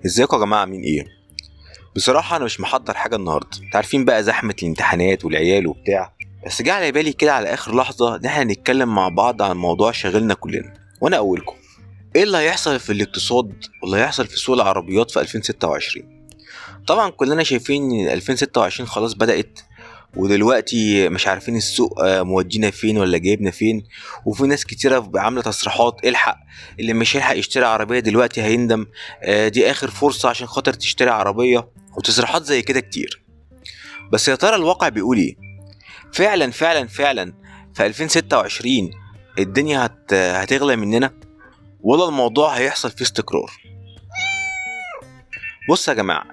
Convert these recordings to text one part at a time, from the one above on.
ازيكم يا جماعة، عاملين ايه؟ بصراحة انا مش محضر حاجة النهارده، انتوا عارفين بقى زحمة الامتحانات والعيال وبتاع، بس جه على بالي كده على اخر لحظة ان احنا نتكلم مع بعض عن موضوع شاغلنا كلنا وانا اولكم. ايه اللي هيحصل في الاقتصاد واللي هيحصل في سوق العربيات في 2026؟ طبعا كلنا شايفين ان 2026 خلاص بدأت، ودلوقتي مش عارفين السوق مودينا فين ولا جايبنا فين، وفي ناس كتيرة عاملة تصريحات الحق اللي مش هيلحق يشتري عربية دلوقتي هيندم، دي آخر فرصة عشان خاطر تشتري عربية، وتصريحات زي كده كتير. بس يا ترى الواقع بيقول ايه؟ فعلا فعلا فعلا في 2026 الدنيا هتغلى مننا ولا الموضوع هيحصل فيه استقرار؟ بص يا جماعة،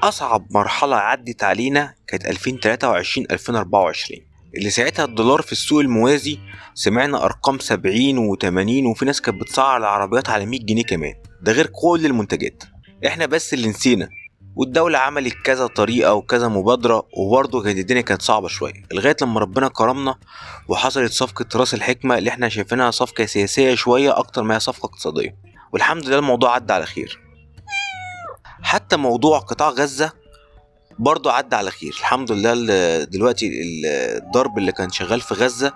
أصعب مرحلة عدت علينا كانت 2023 2024، اللي ساعتها الدولار في السوق الموازي سمعنا أرقام 70 و80، وفي ناس كانت بتسعر العربيات على 100 جنيه كمان، ده غير كل المنتجات. احنا بس اللي نسينا، والدولة عملت كذا طريقة وكذا مبادرة، وبرضه كانت الدنيا كانت صعبة شوية لغاية لما ربنا كرمنا وحصلت صفقة راس الحكمة اللي احنا شايفينها صفقة سياسية شوية أكتر ما هي صفقة اقتصادية، والحمد لله الموضوع عدى على خير. حتى موضوع قطاع غزة برضو عدى على خير الحمد لله. دلوقتي الضرب اللي كان شغال في غزة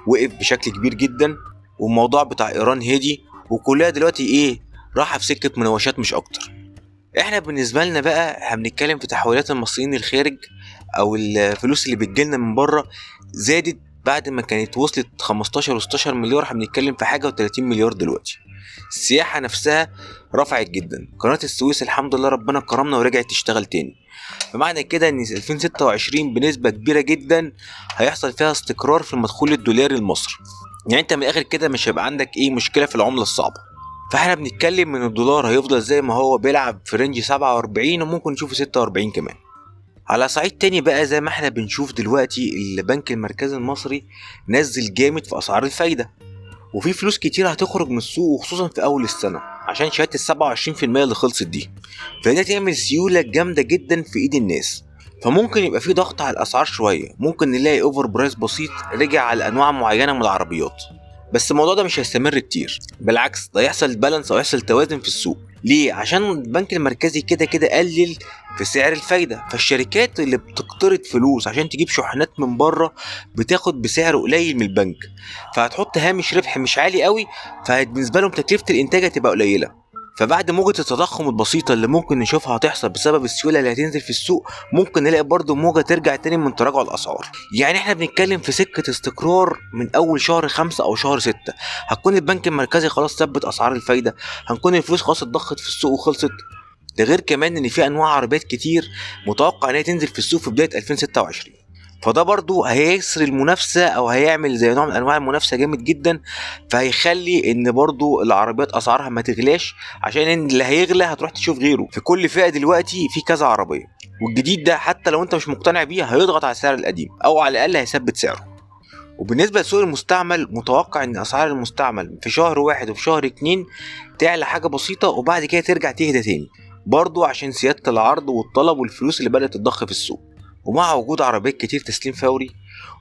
وقف بشكل كبير جدا، والموضوع بتاع إيران هدي، وكلها دلوقتي ايه راحة في سكة مناوشات مش أكتر. احنا بالنسبة لنا بقى احنا بنتكلم في تحويلات المصريين للخارج، أو الفلوس اللي بتجيلنا من بره زادت بعد ما كانت وصلت 15 و16 مليار، احنا بنتكلم في حاجة و30 مليار دلوقتي. السياحة نفسها رفعت جدا، قناة السويس الحمد لله ربنا كرمنا ورجعت تشتغل تاني. فمعنى كده ان 2026 بنسبة كبيرة جدا هيحصل فيها استقرار في المدخول الدولاري لمصر. يعني انت من الاخر كده مش هيبقى عندك ايه مشكلة في العملة الصعبة. فاحنا بنتكلم ان الدولار هيفضل زي ما هو بيلعب في range 47، وممكن نشوفه 46 كمان. على صعيد تاني بقى، زي ما احنا بنشوف دلوقتي البنك المركزي المصري نزل جامد في اسعار الفايدة، وفي فلوس كتير هتخرج من السوق، وخصوصا في اول السنة عشان شهادة ال 27% اللي خلصت دي، فده تعمل سيولة جامدة جدا في ايد الناس. فممكن يبقى في ضغط على الاسعار شوية، ممكن نلاقي over price بسيط رجع على انواع معينة من العربيات، بس الموضوع ده مش هيستمر كتير، بالعكس ده يحصل balance او يحصل توازن في السوق. ليه؟ عشان البنك المركزي كده كده قلل في سعر الفايدة، فالشركات اللي بتقترض فلوس عشان تجيب شحنات من بره بتاخد بسعر قليل من البنك، فهتحط هامش ربح مش عالي قوي، فبالنسبه لهم تكلفة الانتاج هتبقى قليله. فبعد موجة التضخم البسيطة اللي ممكن نشوفها هتحصل بسبب السيولة اللي هتنزل في السوق، ممكن نلاقي برضو موجة ترجع تاني من تراجع الأسعار. يعني احنا بنتكلم في سكة استقرار من أول شهر 5 أو شهر 6، هتكون البنك المركزي خلاص ثبت أسعار الفايدة، هنكون الفلوس خلاص اتضخت في السوق وخلصت. ده غير كمان إن في أنواع عربيات كتير متوقع إن هي تنزل في السوق في بداية 2026، فده برضو هيسر المنافسة أو هيعمل زي نوع من أنواع المنافسة جامد جدا، فهيخلي إن برضو العربيات أسعارها ما تغلاش، عشان إن اللي هيغلى هتروح تشوف غيره. في كل فئة دلوقتي في كذا عربية، والجديد ده حتى لو أنت مش مقتنع بيه هيضغط على السعر القديم أو على الأقل هيثبت سعره. وبالنسبة لسوق المستعمل، متوقع إن أسعار المستعمل في شهر 1 وفي شهر 2 تعلى حاجة بسيطة، وبعد كده ترجع تهدى تاني، برضو عشان سيادة العرض والطلب والفلوس اللي بدأت تتضخ في السوق. ومع وجود عربيات كتير تسليم فوري،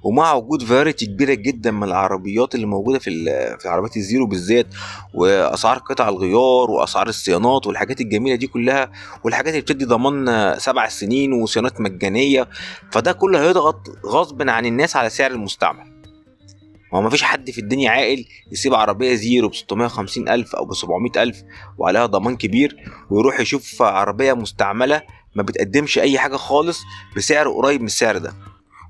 ومع وجود variety كبيرة جدا من العربيات اللي موجودة في عربيات الزيرو بالذات، وأسعار قطع الغيار وأسعار الصيانات والحاجات الجميلة دي كلها، والحاجات اللي بتدي ضمان 7 سنين وصيانات مجانية، فده كله هيضغط غصب عن الناس على سعر المستعمل. ما هو مفيش حد في الدنيا عاقل يسيب عربية زيرو ب650 ألف أو ب700 ألف وعليها ضمان كبير، ويروح يشوف عربية مستعملة ما بتقدمش أي حاجة خالص بسعر قريب من السعر ده.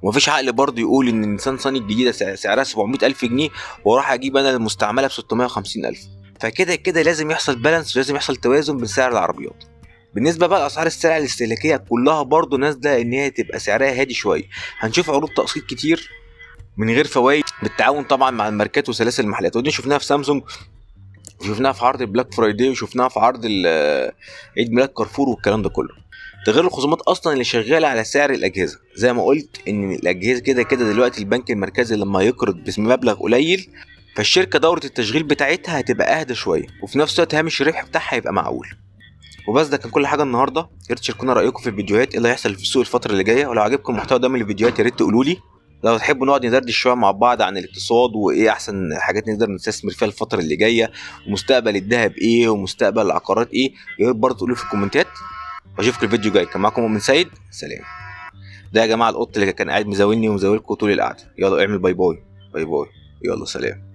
ومفيش عقل برضه يقول إن النيسان صني الجديدة سعرها 700 ألف جنيه وأروح أجيب أنا المستعملة ب650 ألف. فكده كده لازم يحصل بالانس، ولازم يحصل توازن بين سعر العربيات. بالنسبة بقى لأسعار السلع الاستهلاكية كلها برضه نازلة إن هي تبقى سعرها هادي شوية. هنشوف عروض تقسيط كتير من غير فوائد، بالتعاون طبعا مع الماركات وسلاسل المحلات، ودي شفناها في سامسونج، وشفناها في عرض ال Black Friday، وشفناها في عرض عيد ميلاد كارفور والكلام ده كله. ده غير الخصومات اصلا اللي شغالة على سعر الاجهزة. زي ما قلت ان الاجهزة كده كده دلوقتي البنك المركزي لما يقرض بمبلغ قليل، فالشركه دوره التشغيل بتاعتها هتبقى اهدى شوية، وفي نفس الوقت هامش الربح بتاعها هيبقى معقول. وبس ده كان كل حاجة النهارده. يا ريت تشاركونا رايكم في الفيديوهات، ايه اللي هيحصل في السوق الفترة اللي جاية، ولو عجبكم المحتوى ده من الفيديوهات يا ريت تقولوا لي. لو تحبوا نقعد ندردش شوية مع بعض عن الاقتصاد وايه احسن حاجات نقدر نستثمر فيها الفترة اللي جاية، ومستقبل الذهب ايه، ومستقبل العقارات ايه، يا ريت برضه تقولوا في الكومنتات. واشوفكم الفيديو الجاي. كان معاكم مؤمن سيد، سلام. ده يا جماعة القط اللي كان قاعد مزاولني ومزاولكم طول القعدة. يلا اعمل bye bye، bye bye، يلا سلام.